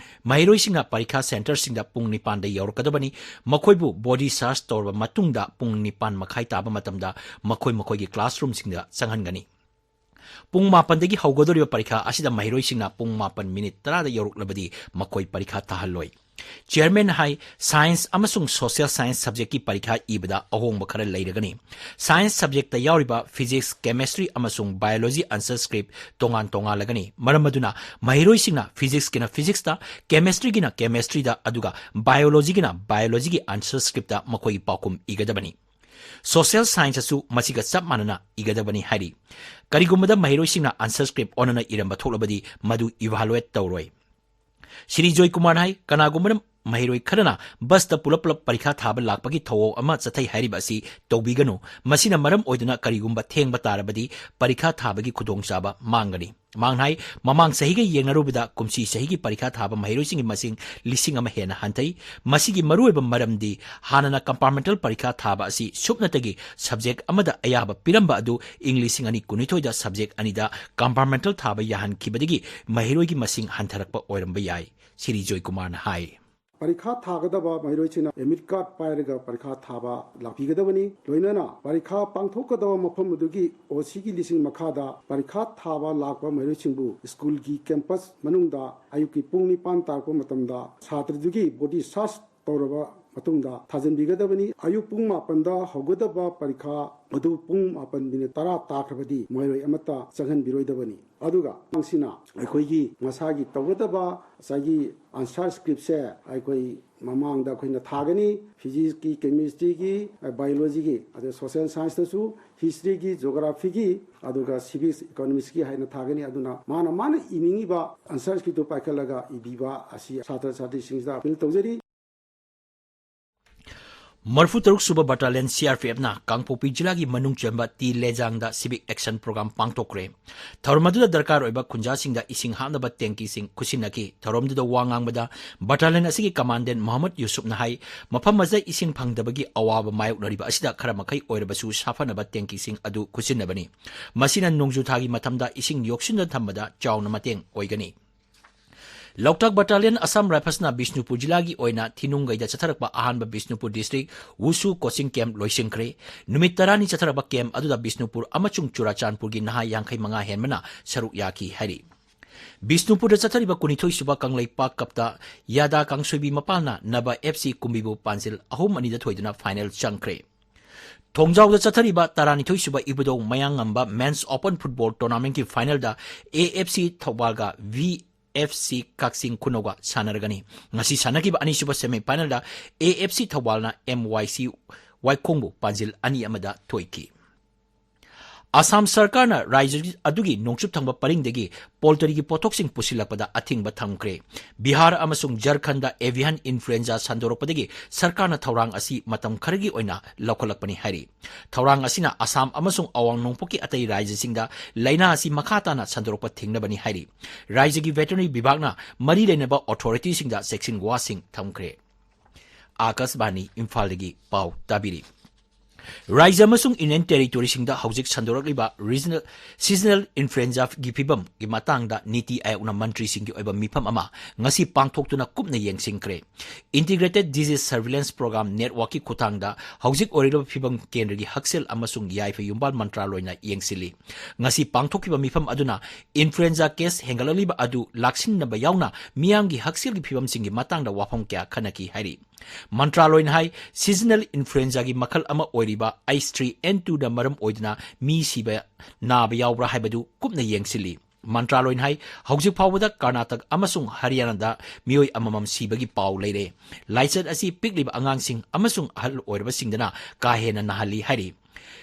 ꯃꯍꯩꯔꯣꯏꯁꯤꯡꯅ ꯄꯔꯤꯈꯥ centreꯁꯤꯡꯗ ꯄꯨꯡ ꯅꯤꯄꯥꯟꯗ ꯌꯧꯔꯛꯀꯗꯕꯅꯤ꯫ ꯃꯈꯣꯏꯕꯨ body search ꯇꯧꯔꯕ ꯃꯇꯨꯡꯗ ꯄꯨꯡ ꯅꯤꯄꯥꯟ ꯃꯈꯥꯏ ꯇꯥꯕ ꯃꯇꯝꯗ ꯃꯈꯣꯏ ꯃꯈꯣꯏꯒꯤ classroomꯁꯤꯡꯗ ꯆꯪꯍꯟꯒꯅꯤ꯫ ꯄꯨꯡ ꯃꯥꯄꯟꯗꯒꯤ ꯍꯧꯒꯗꯧꯔꯤꯕ ꯄꯔꯤꯈꯥ ꯑꯁꯤꯗ ꯃꯍꯩꯔꯣꯏꯁꯤꯡꯅ ꯄꯨꯡ ꯃꯥꯄꯟ minute ꯇꯔꯥꯗ ꯌꯧꯔꯛꯂꯕꯗꯤ ꯃꯈꯣꯏ ꯄꯔꯤꯈꯥ ꯊꯥꯍꯜꯂꯣꯏ꯫ Chairman ꯍꯥꯏ, science ꯑꯃꯁꯨꯡ social science subjectꯀꯤ ꯄꯔꯤꯈꯥ ꯏꯕꯗ ꯑꯍꯣꯡꯕ ꯈꯔ ꯂꯩꯔꯒꯅꯤ꯫ Science subjectꯇ ꯌꯥꯎꯔꯤꯕ physics, chemistry ꯑꯃꯁꯨꯡ biology answer script ꯇꯣꯉꯥꯟ ꯇꯣꯉꯥꯜꯂꯒꯅꯤ꯫ ꯃꯔꯝ ꯑꯗꯨꯅ ꯃꯍꯩꯔꯣꯏꯁꯤꯡꯅ physicsꯀꯤꯅ physicsꯇ, chemistryꯒꯤꯅ chemistryꯗ, ꯑꯗꯨꯒ biologyꯒꯤꯅ biologyꯒꯤ answer scriptꯇ ꯃꯈꯣꯏꯒꯤ ꯄꯥꯎꯈꯨꯝ ꯏꯒꯗꯕꯅꯤ꯫ Social science ꯑꯁꯨ ꯃꯁꯤꯒ ꯆꯞ ꯃꯥꯟꯅꯅ ꯏꯒꯗꯕꯅꯤ ꯍꯥꯏꯔꯤ꯫ ꯀꯔꯤꯒꯨꯝꯕꯗ ꯃꯍꯩꯔꯣꯏꯁꯤꯡꯅ answer script ꯑꯣꯟꯅꯅ ꯏꯔꯝꯕ ꯊꯣꯛꯂꯕꯗꯤ ꯃꯗꯨ evaluate ꯇꯧꯔꯣꯏ꯫ ꯁ꯭ꯔꯤ ꯖꯣꯏꯀꯨꯃꯥꯔꯅ ꯍꯥꯏ, ꯀꯅꯥꯒꯨꯝꯕꯅ ꯃꯍꯩꯔꯣꯏ ꯈꯔꯅ ꯕꯁꯇ ꯄꯨꯂꯞ ꯄꯨꯂꯞ ꯄꯔꯤꯈꯥ ꯊꯥꯕ ꯂꯥꯛꯄꯒꯤ ꯊꯧꯑꯣꯡ ꯑꯃ ꯆꯠꯊꯩ ꯍꯥꯏꯔꯤꯕ ꯑꯁꯤ ꯇꯧꯕꯤꯒꯅꯨ꯫ ꯃꯁꯤꯅ ꯃꯔꯝ ꯑꯣꯏꯗꯨꯅ ꯀꯔꯤꯒꯨꯝꯕ ꯊꯦꯡꯕ ꯇꯥꯔꯕꯗꯤ ꯄꯔꯤꯈꯥ ꯊꯥꯕꯒꯤ ꯈꯨꯗꯣꯡꯆꯥꯕ ꯃꯥꯡꯒꯅꯤ꯫ ꯃꯥꯡ ꯍꯥꯏ, ꯃꯃꯥꯡ ꯆꯍꯤꯒ ꯌꯦꯡꯅꯔꯨꯕꯗ ꯀꯨꯝꯁꯤ ꯆꯍꯤꯒꯤ ꯄꯔꯤꯈꯥ ꯊꯥꯕ ꯃꯍꯩꯔꯣꯏꯁꯤꯡꯒꯤ ꯃꯁꯤꯡ ꯂꯤꯁꯤꯡ ꯑꯃ ꯍꯦꯟꯅ ꯍꯟꯊꯩ꯫ ꯃꯁꯤꯒꯤ ꯃꯔꯨꯑꯣꯏꯕ ꯃꯔꯝꯗꯤ ꯍꯥꯟꯅꯅ compartmental ꯄꯔꯤꯈꯥ ꯊꯥꯕ ꯑꯁꯤ ꯁꯨꯞꯅꯇꯒꯤ subject ꯑꯃꯗ ꯑꯌꯥꯕ ꯄꯤꯔꯝꯕ ꯑꯗꯨ ꯏꯪ ꯂꯤꯁꯤꯡ ꯑꯅꯤ ꯀꯨꯟꯅꯤꯊꯣꯏꯗ subject ꯑꯅꯤꯗ compartmental ꯊꯥꯕ ꯌꯥꯍꯟꯈꯤꯕꯗꯒꯤ ꯃꯍꯩꯔꯣꯏꯒꯤ ꯃꯁꯤꯡ ꯍꯟꯊꯔꯛꯄ ꯑꯣꯏꯔꯝꯕ ꯌꯥꯏ꯫ ꯁꯤꯔꯤ ꯖꯣꯏꯀꯨꯃꯥꯔꯅ ꯍꯥꯏ꯫ ꯄꯔꯤꯈꯥ ꯊꯥꯒꯗꯕ ꯃꯍꯩꯔꯣꯏꯁꯤꯡꯅ admit card ꯄꯥꯏꯔꯒ ꯄꯔꯤꯈꯥ ꯊꯥꯕ ꯂꯥꯛꯄꯤꯒꯗꯕꯅꯤ꯫ ꯂꯣꯏꯅꯅ ꯄꯔꯤꯈꯥ ꯄꯥꯡꯊꯣꯛꯀꯗꯕ ꯃꯐꯝ ꯑꯗꯨꯒꯤ OCꯒꯤ ꯂꯤꯁꯤꯡ ꯃꯈꯥꯗ ꯄꯔꯤꯈꯥ ꯊꯥꯕ ꯂꯥꯛꯄ ꯃꯍꯩꯔꯣꯏꯁꯤꯡꯕꯨ ꯁ꯭ꯀꯨꯜꯒꯤ campus ꯃꯅꯨꯡꯗ ꯑꯌꯨꯛꯀꯤ ꯄꯨꯡ ꯅꯤꯄꯥꯟ ꯇꯥꯔꯛꯄ ꯃꯇꯝꯗ ꯁꯥꯇ꯭ꯔꯗꯨꯒꯤ body search ꯇꯧꯔꯕ ꯃꯇꯨꯡꯗ ꯊꯥꯖꯤꯟꯕꯤꯒꯗꯕꯅꯤ꯫ ꯑꯌꯨꯛ ꯄꯨꯡ ꯃꯥꯄꯟꯗ ꯍꯧꯒꯗꯕ ꯄꯔꯤꯈꯥ ꯑꯗꯨ ꯄꯨꯡ ꯃꯥꯄꯟ minute ꯇꯔꯥ ꯇꯥꯈ꯭ꯔꯕꯗꯤ ꯃꯍꯩꯔꯣꯏ ꯑꯃꯠꯇ ꯆꯪꯍꯟꯕꯤꯔꯣꯏꯗꯕꯅꯤ꯫ ꯑꯗꯨꯒ ꯑꯉꯥꯡꯁꯤꯡꯅ ꯑꯩꯈꯣꯏꯒꯤ ꯃꯁꯥꯒꯤ ꯇꯧꯒꯗꯕ ꯉꯁꯥꯏꯒꯤ answer scriptꯁꯦ ꯑꯩꯈꯣꯏ ꯃꯃꯥꯡꯗ ꯑꯩꯈꯣꯏꯅ ꯊꯥꯒꯅꯤ꯫ Physicsꯀꯤ, Chemistryꯒꯤ, Biologyꯒꯤ, ꯑꯗꯩ Social Scienceꯇꯁꯨ Historyꯒꯤ, Geographyꯒꯤ, ꯑꯗꯨꯒ Civics, Economicsꯀꯤ ꯍꯥꯏꯅ ꯊꯥꯒꯅꯤ꯫ ꯑꯗꯨꯅ ꯃꯥꯅ ꯃꯥꯅ ꯏꯅꯤꯡꯉꯤꯕ answer scriptꯇꯨ ꯄꯥꯏꯈꯠꯂꯒ ꯏꯕꯤꯕ ꯑꯁꯤ ꯁꯥꯇ꯭ꯔ ꯁꯥꯇ꯭ꯔꯤꯁꯤꯡꯁꯤꯗ appeal ꯇꯧꯖꯔꯤ꯫ ꯃꯔꯤꯐꯨ ꯇꯔꯨꯛ ꯁꯨꯕ Battalion CRPFꯅ ꯀꯥꯡꯄꯣꯛꯄꯤ ꯖꯤꯂꯥꯒꯤ ꯃꯅꯨꯡ ꯆꯟꯕ ꯇꯤ ꯂꯦꯖꯥꯡꯗ civic action program ꯄꯥꯡꯊꯣꯛꯈ꯭ꯔꯦ꯫ ꯊꯧꯔꯝ ꯑꯗꯨꯗ ꯗꯔꯀꯥꯔ ꯑꯣꯏꯕ ꯈꯨꯟꯖꯥꯁꯤꯡꯗ ꯏꯁꯤꯡ ꯍꯥꯞꯅꯕ tankyꯁꯤꯡ ꯈꯨꯠꯁꯤꯟꯅꯈꯤ꯫ ꯊꯧꯔꯝꯗꯨꯗ ꯋꯥ ꯉꯥꯡꯕꯗ battalion ꯑꯁꯤꯒꯤ commandant ꯃꯣꯍꯝꯃꯗ ꯌꯨꯁꯨꯞꯅ ꯍꯥꯏ, ꯃꯐꯝ ꯑꯁꯤꯗ ꯏꯁꯤꯡ ꯐꯪꯗꯕꯒꯤ ꯑꯋꯥꯕ ꯃꯥꯌꯣꯛꯅꯔꯤꯕ ꯑꯁꯤꯗ ꯈꯔ ꯃꯈꯩ ꯑꯣꯏꯔꯕꯁꯨ ꯁꯥꯐꯅꯕ tankyꯁꯤꯡ ꯑꯗꯨ ꯈꯨꯠꯁꯤꯟꯅꯕꯅꯤ꯫ ꯃꯁꯤꯅ ꯅꯣꯡꯖꯨ ꯊꯥꯒꯤ ꯃꯇꯝꯗ ꯏꯁꯤꯡ ꯌꯣꯛꯁꯤꯟꯗꯨꯅ ꯊꯝꯕꯗ ꯆꯥꯎꯅ ꯃꯇꯦꯡ ꯑꯣꯏꯒꯅꯤ꯫ ꯂꯣꯛꯇꯥꯛ Battalion Assam Riflesꯅ ꯕꯤꯁꯅꯨꯄꯨꯔ ꯖꯤꯂꯥꯒꯤ ꯑꯣꯏꯅ ꯊꯤꯅꯨꯡꯒꯩꯗ ꯆꯠꯊꯔꯛꯄ ꯑꯍꯥꯟꯕ Bishnupur district wushu coaching camp ꯂꯣꯏꯁꯤꯟꯈ꯭ꯔꯦ꯫ ꯅꯨꯃꯤꯠ ꯇꯔꯥꯅꯤ ꯆꯠꯊꯔꯛꯄ camp ꯑꯗꯨꯗ ꯕꯤꯁꯅꯨꯄꯨꯔ ꯑꯃꯁꯨꯡ ꯆꯨꯔꯥꯆꯥꯟꯄꯨꯔꯒꯤ ꯅꯍꯥ ꯌꯥꯡꯈꯩ ꯃꯉꯥ ꯍꯦꯟꯕꯅ ꯁꯔꯨꯛ ꯌꯥꯈꯤ ꯍꯥꯏꯔꯤ꯫ ꯕꯤꯁꯅꯨꯄꯨꯔꯗ ꯆꯠꯊꯔꯤꯕ ꯀꯨꯟꯅꯤꯊꯣꯏ ꯁꯨꯕ ꯀꯪꯂꯩꯄꯥꯛ Cupꯇ ꯌꯥꯗꯥ ꯀꯥꯡꯁꯣꯏꯕꯤ ꯃꯄꯥꯜꯅ ꯅꯕ FC ꯀꯨꯝꯕꯤꯕꯨ ꯄꯥꯟꯖꯤꯜ ꯑꯍꯨꯝ ꯑꯅꯤꯗ ꯊꯣꯏꯗꯨꯅ final ꯆꯪꯈ꯭ꯔꯦ꯫ ꯊꯣꯡꯖꯥꯎꯗ ꯆꯠꯊꯔꯤꯕ ꯇꯔꯥꯅꯤꯊꯣꯏ ꯁꯨꯕ ꯏꯕꯨꯙꯧ ꯃꯌꯥꯡꯉꯝꯕ Men's Open Football Tournamentꯀꯤ finalꯗ AFC ꯊꯧꯕꯥꯜꯒ VFC ꯀꯛꯆꯤꯡ ꯈꯨꯅꯧꯒ ꯁꯥꯟꯅꯔꯒꯅꯤ꯫ ꯉꯁꯤ ꯁꯥꯟꯅꯈꯤꯕ ꯑꯅꯤꯁꯨꯕ semi finalꯗ AFC ꯊꯧꯕꯥꯜꯅ MYC ꯋꯥꯏꯈꯣꯡꯕꯨ ꯄꯥꯟꯖꯤꯜ ꯑꯅꯤ ꯑꯃꯗ ꯊꯣꯏꯈꯤ꯫ ꯑꯁꯥꯝ ꯁꯔꯀꯥꯔꯅ ꯔꯥꯖ꯭ꯌ ꯑꯗꯨꯒꯤ ꯅꯣꯡꯆꯨꯞ ꯊꯪꯕ ꯄꯔꯤꯡꯗꯒꯤ ꯄꯣꯜꯇ꯭ꯔꯤꯒꯤ ꯄꯣꯠꯊꯣꯛꯁꯤꯡ ꯄꯨꯁꯤꯜꯂꯛꯄꯗ ꯑꯊꯤꯡꯕ ꯊꯝꯈ꯭ꯔꯦ꯫ ꯕꯤꯍꯥꯔ ꯑꯃꯁꯨꯡ ꯖꯔꯈꯟꯗ avian influenza ꯁꯟꯗꯣꯔꯛꯄꯗꯒꯤ ꯁꯔꯀꯥꯔꯅ ꯊꯧꯔꯥꯡ ꯑꯁꯤ ꯃꯇꯝ ꯈꯔꯒꯤ ꯑꯣꯏꯅ ꯂꯧꯈꯠꯂꯛꯄꯅꯤ ꯍꯥꯏꯔꯤ꯫ ꯊꯧꯔꯥꯡ ꯑꯁꯤꯅ ꯑꯁꯥꯝ ꯑꯃꯁꯨꯡ ꯑꯋꯥꯡ ꯅꯣꯡꯄꯣꯛꯀꯤ ꯑꯇꯩ ꯔꯥꯖ꯭ꯌꯁꯤꯡꯗ ꯂꯥꯏꯅꯥ ꯑꯁꯤ ꯃꯈꯥ ꯇꯥꯅ ꯁꯟꯗꯣꯔꯛꯄ ꯊꯤꯡꯅꯕꯅꯤ ꯍꯥꯏꯔꯤ꯫ ꯔꯥꯖ꯭ꯌꯒꯤ ꯚꯦꯇꯔꯤꯅꯔꯤ ꯕꯤꯚꯥꯒꯅ ꯃꯔꯤ ꯂꯩꯅꯕ ꯑꯣꯊꯣꯔꯤꯇꯤꯁꯤꯡꯗ ꯆꯦꯛꯁꯤꯟ ꯋꯥꯁꯤꯡ ꯊꯝꯈ꯭ꯔꯦ꯫ ꯑꯥꯀꯥꯁꯕꯥꯅꯤ ꯏꯝꯐꯥꯜꯗꯒꯤ ꯄꯥꯎ ꯇꯥꯕꯤꯔꯤ꯫ ꯔꯥꯖ꯭ꯌ ꯑꯃꯁꯨꯡ ꯌꯨꯅꯤꯌꯟ ꯇꯦꯔꯤꯇꯣꯔꯤꯁꯤꯡꯗ ꯍꯧꯖꯤꯛ ꯁꯟꯗꯣꯔꯛꯂꯤꯕ regional seasonal influenzaꯒꯤ ꯐꯤꯕꯝꯒꯤ ꯃꯇꯥꯡꯗ ꯅꯤꯇꯤ ꯑꯥꯌꯣꯒꯅ ꯃꯟꯇ꯭ꯔꯤꯁꯤꯡꯒꯤ ꯑꯣꯏꯕ ꯃꯤꯐꯝ ꯑꯃ ꯉꯁꯤ ꯄꯥꯡꯊꯣꯛꯇꯨꯅ ꯀꯨꯞꯅ ꯌꯦꯡꯁꯤꯟꯈ꯭ꯔꯦ꯫ Integrated Disease Surveillance Program Networkꯀꯤ ꯈꯨꯠꯊꯥꯡꯗ ꯍꯧꯖꯤꯛ ꯑꯣꯏꯔꯤꯕ ꯐꯤꯕꯝ ꯀꯦꯟꯗ꯭ꯔꯒꯤ ꯍꯛꯁꯦꯜ ꯑꯃꯁꯨꯡ ꯌꯥꯏꯐ ꯌꯨꯝꯕꯥꯜ ꯃꯟꯇ꯭ꯔꯥꯂꯣꯏꯅ ꯌꯦꯡꯁꯤꯜꯂꯤ꯫ ꯉꯁꯤ ꯄꯥꯡꯊꯣꯛꯈꯤꯕ ꯃꯤꯐꯝ ꯑꯗꯨꯅ influenza case ꯍꯦꯟꯒꯠꯂꯛꯂꯤꯕ ꯑꯗꯨ ꯂꯥꯛꯁꯤꯟꯅꯕ ꯌꯥꯎꯅ ꯃꯤꯌꯥꯝꯒꯤ ꯍꯛꯁꯦꯜꯒꯤ ꯐꯤꯕꯝꯁꯤꯡꯒꯤ ꯃꯇꯥꯡꯗ ꯋꯥꯐꯝ ꯀꯌꯥ ꯈꯟꯅꯈꯤ ꯍꯥꯏꯔꯤ꯫ ꯃꯟꯇ꯭ꯔꯥꯂꯣꯏꯅ ꯍꯥꯏ, seasonal influenzaꯒꯤ ꯃꯈꯜ ꯑꯃ ꯑꯣꯏꯔꯤꯕ H three N twoꯅ ꯃꯔꯝ ꯑꯣꯏꯗꯨꯅ ꯃꯤ ꯁꯤꯕ, ꯅꯥꯕ ꯌꯥꯎꯕ꯭ꯔꯥ ꯍꯥꯏꯕꯗꯨ ꯀꯨꯞꯅ ꯌꯦꯡꯁꯤꯜꯂꯤ꯫ ꯃꯟꯇ꯭ꯔꯥꯂꯣꯏꯅ ꯍꯥꯏ, ꯍꯧꯖꯤꯛ ꯐꯥꯎꯕꯗ ꯀꯔꯅꯥꯇꯛ ꯑꯃꯁꯨꯡ ꯍꯔꯤꯌꯥꯅꯥꯗ ꯃꯤꯑꯣꯏ ꯑꯃꯃꯝ ꯁꯤꯕꯒꯤ ꯄꯥꯎ ꯂꯩꯔꯦ꯫ ꯂꯥꯏꯆꯠ ꯑꯁꯤ ꯄꯤꯛꯂꯤꯕ ꯑꯉꯥꯡꯁꯤꯡ ꯑꯃꯁꯨꯡ ꯑꯍꯜ ꯑꯣꯏꯔꯕꯁꯤꯡꯗꯅ ꯀꯥ ꯍꯦꯟꯅ ꯅꯥꯍꯜꯂꯤ ꯍꯥꯏꯔꯤ꯫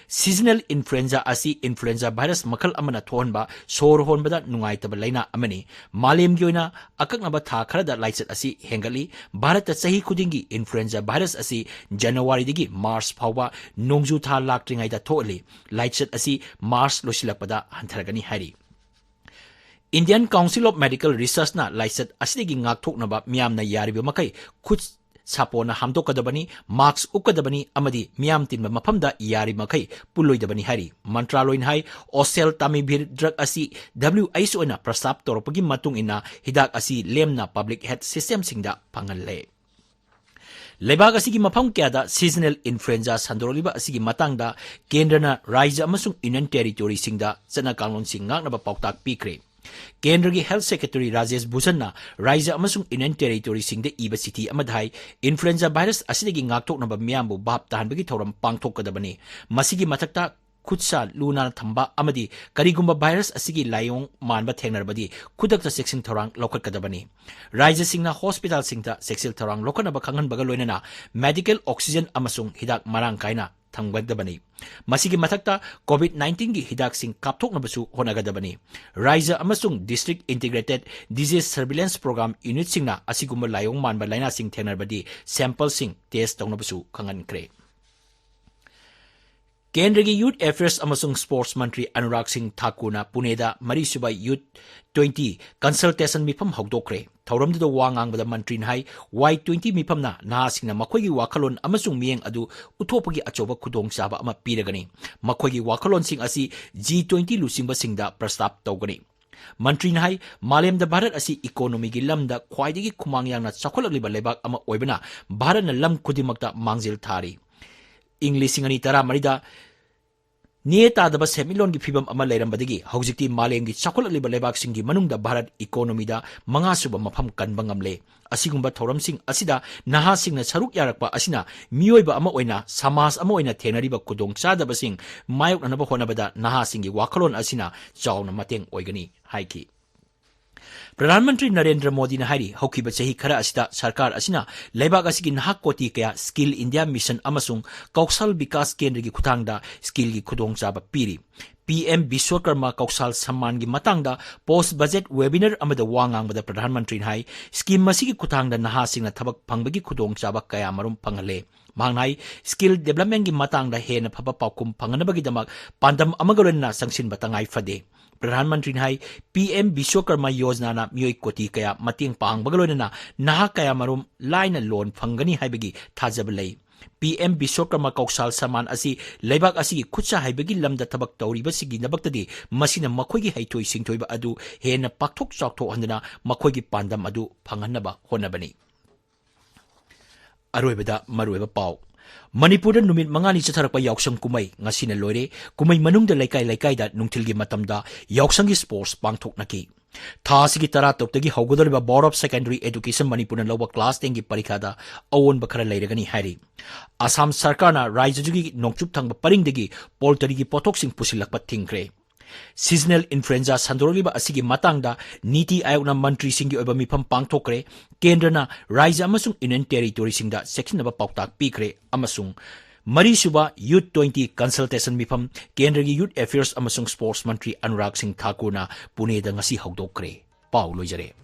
Seasonal influenza ꯑꯁꯤ influenza virus ꯃꯈꯜ ꯑꯃꯅ ꯊꯣꯛꯍꯟꯕ ꯁꯣꯔ ꯍꯣꯟꯕꯗ ꯅꯨꯡꯉꯥꯏꯇꯕ ꯂꯥꯏꯅꯥ ꯑꯃꯅꯤ꯫ ꯃꯥꯂꯦꯝꯒꯤ ꯑꯣꯏꯅ ꯑꯀꯛꯅꯕ ꯊꯥ ꯈꯔꯗ ꯂꯥꯏꯆꯠ ꯑꯁꯤ ꯍꯦꯟꯒꯠꯂꯤ꯫ ꯚꯥꯔꯠꯇ ꯆꯍꯤ ꯈꯨꯗꯤꯡꯒꯤ influenza virus ꯑꯁꯤ ꯖꯅꯋꯥꯔꯤꯗꯒꯤ ꯃꯥꯔꯆ ꯐꯥꯎꯕ ꯅꯣꯡꯖꯨ ꯊꯥ ꯂꯥꯛꯇ꯭ꯔꯤꯉꯩꯗ ꯊꯣꯛꯍꯜꯂꯤ꯫ ꯂꯥꯏꯆꯠ ꯑꯁꯤ ꯃꯥꯔꯆ ꯂꯣꯏꯁꯤꯜꯂꯛꯄꯗ ꯍꯟꯊꯔꯒꯅꯤ ꯍꯥꯏꯔꯤ꯫ Indian Council of Medical Researchꯅ ꯂꯥꯏꯆꯠ ꯑꯁꯤꯗꯒꯤ ꯉꯥꯛꯊꯣꯛꯅꯕ ꯃꯤꯌꯥꯝꯅ ꯌꯥꯔꯤꯕ ꯃꯈꯩ ꯈꯨꯠ ꯁꯥꯄꯣꯟꯅ ꯍꯥꯝꯗꯣꯛꯀꯗꯕꯅꯤ, mask ꯎꯞꯀꯗꯕꯅꯤ ꯑꯃꯗꯤ ꯃꯤꯌꯥꯝ ꯇꯤꯟꯕ ꯃꯐꯝꯗ ꯌꯥꯔꯤꯕ ꯃꯈꯩ ꯄꯨꯜꯂꯣꯏꯗꯕꯅꯤ ꯍꯥꯏꯔꯤ꯫ ꯃꯟꯇ꯭ꯔꯥꯂꯣꯏꯅ ꯍꯥꯏ, oseltamivir drug ꯑꯁꯤ W H O ꯅ ꯄ꯭ꯔꯁꯇꯥꯞ ꯇꯧꯔꯛꯄꯒꯤ ꯃꯇꯨꯡ ꯏꯟꯅ ꯍꯤꯗꯥꯛ ꯑꯁꯤ ꯂꯦꯝꯅ public health systemꯁꯤꯡꯗ ꯐꯪꯍꯜꯂꯦ꯫ ꯂꯩꯕꯥꯛ ꯑꯁꯤꯒꯤ ꯃꯐꯝ ꯀꯌꯥꯗ seasonal influenza ꯁꯟꯗꯣꯔꯛꯂꯤꯕ ꯑꯁꯤꯒꯤ ꯃꯇꯥꯡꯗ ꯀꯦꯟꯗ꯭ꯔꯅ ꯔꯥꯖ꯭ꯌ ꯑꯃꯁꯨꯡ ꯌꯨꯅꯤꯌꯟ ꯇꯦꯔꯤꯇꯣꯔꯤꯁꯤꯡꯗ ꯆꯠꯅ ꯀꯥꯡꯂꯣꯟꯁꯤꯡ ꯉꯥꯛꯅꯕ ꯄꯥꯎꯇꯥꯛ ꯄꯤꯈ꯭ꯔꯦ꯫ ꯀꯦꯟꯗ꯭ꯔꯒꯤ health secretary ꯔꯥꯖꯦꯁ ꯚꯨꯁꯟꯅ ꯔꯥꯖ꯭ꯌ ꯑꯃꯁꯨꯡ ꯌꯨꯅꯤꯌꯟ ꯇꯦꯔꯤꯇꯣꯔꯤꯁꯤꯡꯗ ꯏꯕ ꯆꯤꯊꯤ ꯑꯃꯗ ꯍꯥꯏ, influenza virus ꯑꯁꯤꯗꯒꯤ ꯉꯥꯛꯊꯣꯛꯅꯕ ꯃꯤꯌꯥꯝꯕꯨ ꯚꯥꯞ ꯇꯥꯍꯟꯕꯒꯤ ꯊꯧꯔꯝ ꯄꯥꯡꯊꯣꯛꯀꯗꯕꯅꯤ꯫ ꯃꯁꯤꯒꯤ ꯃꯊꯛꯇ ꯈꯨꯠꯁꯥ ꯂꯨ ꯅꯥꯟꯅ ꯊꯝꯕ ꯑꯃꯗꯤ ꯀꯔꯤꯒꯨꯝꯕ virus ꯑꯁꯤꯒꯤ ꯂꯥꯏꯑꯣꯡ ꯃꯥꯟꯕ ꯊꯦꯡꯅꯔꯕꯗꯤ ꯈꯨꯗꯛꯇ ꯆꯦꯛꯁꯤꯟ ꯊꯧꯔꯥꯡ ꯂꯧꯈꯠꯀꯗꯕꯅꯤ꯫ ꯔꯥꯖ꯭ꯌꯁꯤꯡꯅ hospitalꯁꯤꯡꯗ ꯆꯦꯛꯁꯤꯟ ꯊꯧꯔꯥꯡ ꯂꯧꯈꯠꯅꯕ ꯈꯪꯍꯟꯕꯒ ꯂꯣꯏꯅꯅ medical oxygen ꯑꯃꯁꯨꯡ ꯍꯤꯗꯥꯛ ꯃꯔꯥꯡ ꯀꯥꯏꯅ ꯊꯝꯒꯗꯕꯅꯤ꯫ ꯃꯁꯤꯒꯤ ꯃꯊꯛꯇ COVID nineteen ꯒꯤ ꯍꯤꯗꯥꯛꯁꯤꯡ ꯀꯥꯞꯊꯣꯛꯅꯕꯁꯨ ꯍꯣꯠꯅꯒꯗꯕꯅꯤ꯫ ꯔꯥꯏꯖ꯭ꯌ ꯑꯃꯁꯨꯡ District Integrated Disease Surveillance Program unit ꯁꯤꯡꯅ ꯑꯁꯤꯒꯨꯝꯕ ꯂꯥꯏꯑꯣꯡ ꯃꯥꯟꯕ ꯂꯥꯏꯅꯥꯁꯤꯡ ꯊꯦꯡꯅꯔꯕꯗꯤ sample ꯁꯤꯡ test ꯇꯧꯅꯕꯁꯨ ꯈꯪꯍꯟꯈ꯭ꯔꯦ꯫ ꯀꯦꯟꯗ꯭ꯔꯒꯤ Youth Affairs ꯑꯃꯁꯨꯡ Sports ꯃꯟꯇ꯭ꯔꯤ ꯑꯅꯨꯔꯥꯒ ꯁꯤꯡ ꯊꯥꯀꯨꯔꯅ ꯄꯨꯅꯦꯗ ꯃꯔꯤꯁꯨꯕ Youth twenty consultation ꯃꯤꯐꯝ ꯍꯧꯗꯣꯛꯈ꯭ꯔꯦ꯫ ꯊꯧꯔꯝꯗꯨꯗ ꯋꯥ ꯉꯥꯡꯕꯗ ꯃꯟꯇ꯭ꯔꯤꯅ ꯍꯥꯏ, Y twenty ꯃꯤꯐꯝꯅ ꯅꯍꯥꯁꯤꯡꯅ ꯃꯈꯣꯏꯒꯤ ꯋꯥꯈꯜꯂꯣꯟ ꯑꯃꯁꯨꯡ ꯃꯤꯠꯌꯦꯡ ꯑꯗꯨ ꯎꯠꯊꯣꯛꯄꯒꯤ ꯑꯆꯧꯕ ꯈꯨꯗꯣꯡꯆꯥꯕ ꯑꯃ ꯄꯤꯔꯒꯅꯤ꯫ ꯃꯈꯣꯏꯒꯤ ꯋꯥꯈꯜꯂꯣꯟꯁꯤꯡ ꯑꯁꯤ G twenty ꯂꯨꯆꯤꯡꯕꯁꯤꯡꯗ ꯄ꯭ꯔꯁꯇꯥꯕ ꯇꯧꯒꯅꯤ꯫ ꯃꯟꯇ꯭ꯔꯤꯅ ꯍꯥꯏ, ꯃꯥꯂꯦꯝꯗ ꯚꯥꯔꯠ ꯑꯁꯤ economy ꯒꯤ ꯂꯝꯗ ꯈ꯭ꯋꯥꯏꯗꯒꯤ ꯈꯨꯃꯥꯡ ꯌꯥꯡꯅ ꯆꯥꯎꯈꯠꯂꯛꯂꯤꯕ ꯂꯩꯕꯥꯛ ꯑꯃ ꯑꯣꯏꯕꯅ ꯚꯥꯔꯠꯅ ꯂꯝ ꯈꯨꯗꯤꯡꯃꯛꯇ ꯃꯥꯡꯖꯤꯜ ꯊꯥꯔꯤ꯫ ꯏꯪ ꯂꯤꯁꯤꯡ ꯑꯅꯤ ꯇꯔꯥꯃꯔꯤꯗ ꯅꯦ ꯇꯥꯗꯕ ꯁꯦꯟꯃꯤꯠꯂꯣꯟꯒꯤ ꯐꯤꯕꯝ ꯑꯃ ꯂꯩꯔꯝꯕꯗꯒꯤ ꯍꯧꯖꯤꯛꯇꯤ ꯃꯥꯂꯦꯝꯒꯤ ꯆꯥꯎꯈꯠꯂꯛꯂꯤꯕ ꯂꯩꯕꯥꯛꯁꯤꯡꯒꯤ ꯃꯅꯨꯡꯗ ꯚꯥꯔꯠ economy ꯗ ꯃꯉꯥꯁꯨꯕ ꯃꯐꯝ ꯀꯟꯕ ꯉꯝꯂꯦ꯫ ꯑꯁꯤꯒꯨꯝꯕ ꯊꯧꯔꯝꯁꯤꯡ ꯑꯁꯤꯗ ꯅꯍꯥꯁꯤꯡꯅ ꯁꯔꯨꯛ ꯌꯥꯔꯛꯄ ꯑꯁꯤꯅ ꯃꯤꯑꯣꯏꯕ ꯑꯃ ꯑꯣꯏꯅ, ꯁꯃꯥꯖ ꯑꯃ ꯑꯣꯏꯅ ꯊꯦꯡꯅꯔꯤꯕ ꯈꯨꯗꯣꯡꯆꯥꯗꯕꯁꯤꯡ ꯃꯥꯌꯣꯛꯅꯅꯕ ꯍꯣꯠꯅꯕꯗ ꯅꯍꯥꯁꯤꯡꯒꯤ ꯋꯥꯈꯜꯂꯣꯟ ꯑꯁꯤꯅ ꯆꯥꯎꯅ ꯃꯇꯦꯡ ꯑꯣꯏꯒꯅꯤ ꯍꯥꯏꯈꯤ꯫ ꯄ꯭ꯔꯙꯥꯟ ꯃꯟꯇ꯭ꯔꯤ ꯅꯔꯦꯟꯗ꯭ꯔ ꯃꯣꯗꯤꯅ ꯍꯥꯏꯔꯤ, ꯍꯧꯈꯤꯕ ꯆꯍꯤ ꯈꯔ ꯑꯁꯤꯗ ꯁꯔꯀꯥꯔ ꯑꯁꯤꯅ ꯂꯩꯕꯥꯛ ꯑꯁꯤꯒꯤ ꯅꯍꯥ ꯀꯣꯇꯤ ꯀꯌꯥ Skill India Mission ꯑꯃꯁꯨꯡ ꯀꯧꯁꯜ ꯕꯤꯀꯥꯁ ꯀꯦꯟꯗ꯭ꯔꯒꯤ ꯈꯨꯠꯊꯥꯡꯗ skill ꯒꯤ ꯈꯨꯗꯣꯡꯆꯥꯕ ꯄꯤꯔꯤ꯫ PM ꯕꯤꯁ꯭ꯋꯀꯔꯃ ꯀꯧꯁꯥꯜ ꯁꯝꯃꯥꯟꯒꯤ ꯃꯇꯥꯡꯗ post budget webinar ꯑꯃꯗ ꯋꯥ ꯉꯥꯡꯕꯗ ꯄ꯭ꯔꯙꯥꯟ ꯃꯟꯇ꯭ꯔꯤꯅ ꯍꯥꯏ, scheme ꯑꯁꯤꯒꯤ ꯈꯨꯠꯊꯥꯡꯗ ꯅꯍꯥꯁꯤꯡꯅ ꯊꯕꯛ ꯐꯪꯕꯒꯤ ꯈꯨꯗꯣꯡꯆꯥꯕ ꯀꯌꯥ ꯃꯔꯨꯝ ꯐꯪꯍꯜꯂꯦ꯫ ꯃꯍꯥꯛꯅ ꯍꯥꯏ, skill development ꯒꯤ ꯃꯇꯥꯡꯗ ꯍꯦꯟꯅ ꯐꯕ ꯄꯥꯎꯈꯨꯝ ꯐꯪꯍꯟꯅꯕꯒꯤꯗꯃꯛ ꯄꯥꯟꯗꯝ ꯑꯃꯒ ꯂꯣꯏꯅꯅ ꯆꯪꯁꯤꯟꯕ ꯇꯉꯥꯏ ꯐꯗꯦ꯫ ꯄ꯭ꯔꯙꯥꯟ ꯃꯟꯇ꯭ꯔꯤꯅ ꯍꯥꯏ, PM ꯕꯤꯁ꯭ꯋꯀꯔꯃ ꯌꯣꯖꯅꯥꯅ ꯃꯤꯑꯣꯏ ꯀꯣꯇꯤ ꯀꯌꯥ ꯃꯇꯦꯡ ꯄꯥꯡꯕꯒ ꯂꯣꯏꯅꯅ ꯅꯍꯥ ꯀꯌꯥ ꯃꯔꯨꯝ ꯂꯥꯏꯅ ꯂꯣꯟ ꯐꯪꯒꯅꯤ ꯍꯥꯏꯕꯒꯤ ꯊꯥꯖꯕ ꯂꯩ꯫ PM ꯕꯤꯁ꯭ꯋꯀꯔꯃ ꯀꯧꯁꯥꯜ ꯁꯃꯥꯟ ꯑꯁꯤ ꯂꯩꯕꯥꯛ ꯑꯁꯤꯒꯤ ꯈꯨꯠꯁꯥ ꯍꯩꯕꯒꯤ ꯂꯝꯗ ꯊꯕꯛ ꯇꯧꯔꯤꯕꯁꯤꯡꯒꯤꯗꯃꯛꯇꯗꯤ ꯃꯁꯤꯅ ꯃꯈꯣꯏꯒꯤ ꯍꯩꯊꯣꯏ ꯁꯤꯡꯊꯣꯏꯕ ꯑꯗꯨ ꯍꯦꯟꯅ ꯄꯥꯛꯊꯣꯛ ꯆꯥꯎꯊꯣꯛꯍꯟꯗꯨꯅ ꯃꯈꯣꯏꯒꯤ ꯄꯥꯟꯗꯝ ꯑꯗꯨ ꯐꯪꯍꯟꯅꯕ ꯍꯣꯠꯅꯕꯅꯤ꯫ ꯑꯔꯣꯏꯕꯗ ꯃꯔꯨꯑꯣꯏꯕ ꯄꯥꯎ꯫ ꯃꯅꯤꯄꯨꯔꯗ ꯅꯨꯃꯤꯠ ꯃꯉꯥꯅꯤ ꯆꯠꯊꯔꯛꯄ ꯌꯥꯎꯁꯪ ꯀꯨꯝꯍꯩ ꯉꯁꯤꯅ ꯂꯣꯏꯔꯦ꯫ ꯀꯨꯝꯍꯩ ꯃꯅꯨꯡꯗ ꯂꯩꯀꯥꯏ ꯂꯩꯀꯥꯏꯗ ꯅꯨꯡꯊꯤꯜꯒꯤ ꯃꯇꯝꯗ ꯌꯥꯎꯁꯪꯒꯤ sports ꯄꯥꯡꯊꯣꯛꯅꯈꯤ꯫ ꯊꯥ ꯑꯁꯤꯒꯤ ꯇꯔꯥꯇꯔꯨꯛꯇꯒꯤ ꯍꯧꯒꯗꯧꯔꯤꯕ Board of Secondary Education ꯃꯅꯤꯄꯨꯔꯅ ꯂꯧꯕ class ten ꯒꯤ ꯄꯔꯤꯈꯥꯗ ꯑꯑꯣꯟꯕ ꯈꯔ ꯂꯩꯔꯒꯅꯤ ꯍꯥꯏꯔꯤ꯫ ꯑꯁꯥꯝ ꯁꯔꯀꯥꯔꯅ ꯔꯥꯖ꯭ꯌꯗꯨꯒꯤ ꯅꯣꯡꯆꯨꯞ ꯊꯪꯕ ꯄꯔꯤꯡꯗꯒꯤ poultry ꯒꯤ ꯄꯣꯠꯊꯣꯛꯁꯤꯡ ꯄꯨꯁꯤꯜꯂꯛꯄ ꯊꯤꯡꯈ꯭ꯔꯦ꯫ Seasonal influenza ꯁꯟꯗꯣꯔꯛꯂꯤꯕ ꯑꯁꯤꯒꯤ ꯃꯇꯥꯡꯗ ꯅꯤꯇꯤ ꯑꯥꯌꯣꯒꯅ ꯃꯟꯇ꯭ꯔꯤꯁꯤꯡꯒꯤ ꯑꯣꯏꯕ ꯃꯤꯐꯝ ꯄꯥꯡꯊꯣꯛꯈ꯭ꯔꯦ꯫ ꯀꯦꯟꯗ꯭ꯔꯅ ꯔꯥꯖ꯭ꯌ ꯑꯃꯁꯨꯡ Union Territory ꯁꯤꯡꯗ ꯆꯦꯛꯁꯤꯟꯅꯕ ꯄꯥꯎꯇꯥꯛ ꯄꯤꯈ꯭ꯔꯦ ꯑꯃꯁꯨꯡ ꯃꯔꯤꯁꯨꯕ Youth twenty Consultation ꯃꯤꯐꯝ ꯀꯦꯟꯗ꯭ꯔꯒꯤ Youth Affairs ꯑꯃꯁꯨꯡ Sports ꯃꯟꯇ꯭ꯔꯤ ꯑꯅꯨꯔꯥꯒ ꯁꯤꯡ ꯊꯥꯀꯨꯔꯅ ꯄꯨꯅꯦꯗ ꯉꯁꯤ ꯍꯧꯗꯣꯛꯈ꯭ꯔꯦ꯫ ꯄꯥꯎ ꯂꯣꯏꯖꯔꯦ꯫